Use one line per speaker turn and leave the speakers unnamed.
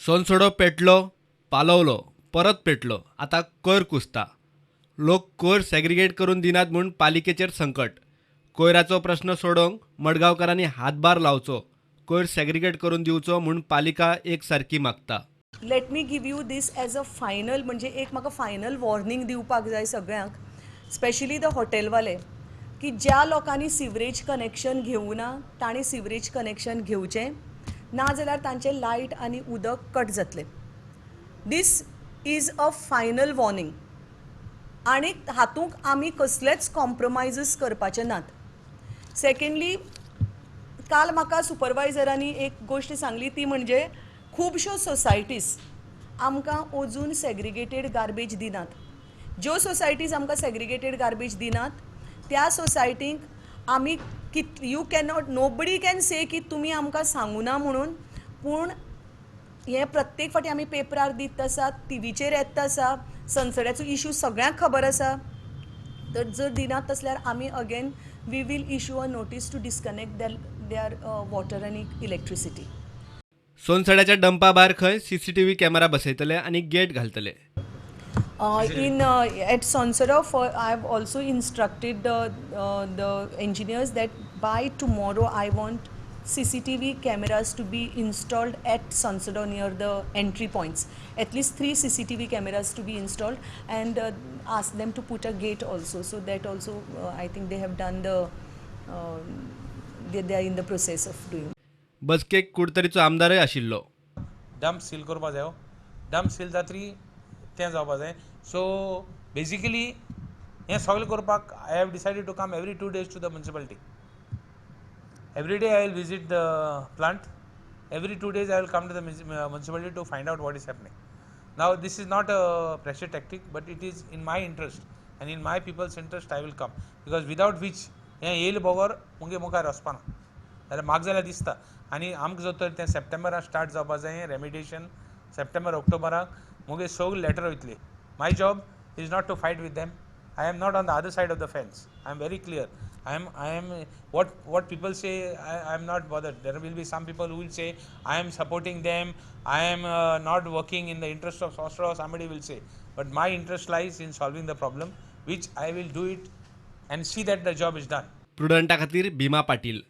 सोनसडो पेटलो, पालवलो, परत पेटलो, आतां कोयर कुसता. लोक कोयर सेग्रिगेट करून दिनात म्हूण पालिकेचेर संकट. कोयराचो प्रश्न सोडोवंक मडगांवकारांनी हातभार लावचो, कोयर सेग्रिगेट करून दिवचो म्हूण पालिका एक सारकी मागता.
Let me give you this as a final, म्हणजे एक म्हाका फायनल वॉर्निंग दिवपाक जाय सगळ्यांक, स्पेशली the हॉटेलवाले, की ज्या लोकांनी सिवरेज कनेक्शन घेवना तांणी सिवरेज कनेक्शन घेवचें, ना जाल्यार तांचें लायट आनी उदक कट जातलें. This is a final warning आनी हातूंत आमी कसलेच कॉम्प्रोमायजीस करपाचे नात. सेकंडली, काल म्हाका सुपरवायझरांनी एक गोश्ट सांगली, ती म्हणजे खुबश्यो सोसायटीज आमकां अजून सेग्रिगेटेड गार्बेज दिनात. ज्यो सोसायटीज आमकां सेग्रिगेटेड गार्बेज दिनात त्या सोसायटींक आमी कित you cannot, nobody can say की तुमी आमकां सांगूना म्हणून. पूण हें प्रत्येक फावटी आमी पेपरार दित आसात, टिवीचेर येता आसा, सनसड्याचो इशू सगळ्यांक खबर आसा. तर जर दिनात तसल्यार आमी again we will issue a notice to disconnect their water आनी इलेक्ट्रिसिटी.
सोनसड्याच्या डंपा भायर खंय सीसीटीव्ही कॅमेरा बसयतले आनी गेट घालतले.
In at Sonsodo, for I have also instructed the engineers that by tomorrow I want CCTV cameras to be installed at Sonsodo near the entry points. At least three CCTV cameras to be installed and ask them to put a gate also. So that also I think they have done the they are in the process of doing.
बसकेक कुडतरीचो आमदारय आशिल्लो.
Dump seal करपा जायो. Dump seal जातरी तें जावपा जाय. So basically हें सगळें करपाक I have decided to come every 2 days to the municipality. Every day I will visit the plant. Every 2 days I will come to the municipality to find out what is happening. Now, this is not a pressure tactic, but it is in my interest and in my people's interest I will come, because without which हें येयले बगर मुगे मुखार वचपाना जाल्यार म्हाका जाल्यार दिसता. आनी आमकां जर तर तें सप्टेंबराक स्टार्ट जावपा जाय रेमिडिएशन, सप्टेंबर ऑक्टोबराक मुगे सगळे लेटर वयतली. My job is not to fight with them. I am not on the other side of the fence. I am very clear. I am what people say, I am not bothered. There will be some people who will say I am supporting them, I am not working in the interest of Sonsodo, somebody will say. But my interest lies in solving the problem, which I will do it and see that the job is done.
प्रुडंटा खातीर भीमा पाटील.